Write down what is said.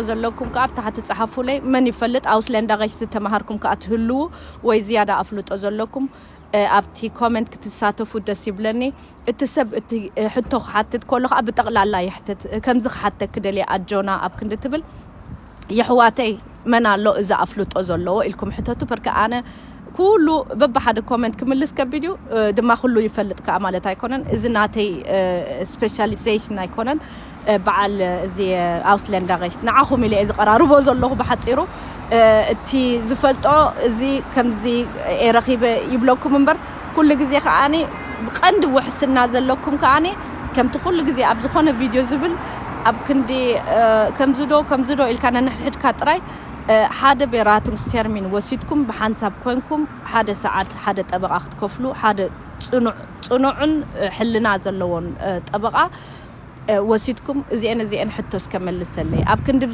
ዘለኩም ከዓ ኣብ ታሕቲ ጸሓፉለይ። መን ይፈልጥ፣ ኣውስለንዳ ቐሽ ዝተመሃርኩም ከዓ ትህልዉ ወይ ዝያዳ ኣፍልጦ ዘለኩም ኣብቲ ኮመንት ክትሳተፉ ደስ ይብለኒ። እቲ ሰብ እቲ ሕቶ ክሓትት ከሎ ከዓ ብጠቕላላ ይሕትት። ከምዚ ክሓተክ ደልየ ኣጆና ኣብ ክንዲ ትብል፣ የሕዋተይ መን ኣሎ እዚ ኣፍልጦ ዘለዎ ኢልኩም ሕተቱ። በርከ ኣነ ኩሉ በብሓደ ኮመንት ክምልስ ከቢድ እዩ። ድማ ኩሉ ይፈልጥ ከዓ ማለት ኣይኮነን። እዚ ናተይ ስፔሻሊዜሽን ኣይኮነን። በዓል እዚ ኣውስለንዳ ቐሽት ንዓኹም ኢለ እየ ዝቐራርቦ ዘለኹ ብሓፂሩ። እቲ ዝፈልጦ እዚ ከምዚ እየ ረኺበ ይብለኩም እምበር፣ ኩሉ ግዜ ከዓኒ ብቐንዲ ውሕስና ዘለኩም ከዓኒ ከምቲ ኩሉ ግዜ ኣብ ዝኾነ ቪድዮ ዝብል ኣብ ክንዲ ከምዚ ዶ ከምዚ ዶ ኢልካ ነንሕድሕድካ ጥራይ ሓደ ቤራቱንግስ ተርሚን ወሲድኩም ብሓንሳብ ኮንኩም ሓደ ሰዓት ሓደ ጠበቓ ክትከፍሉ ሓደ ፅኑዕ ፅኑዕን ሕልና ዘለዎን ጠበቓ ወሲድኩም እዚአን እዚአን ሕቶ እስከ መልሰለይ ኣብ ክንዲ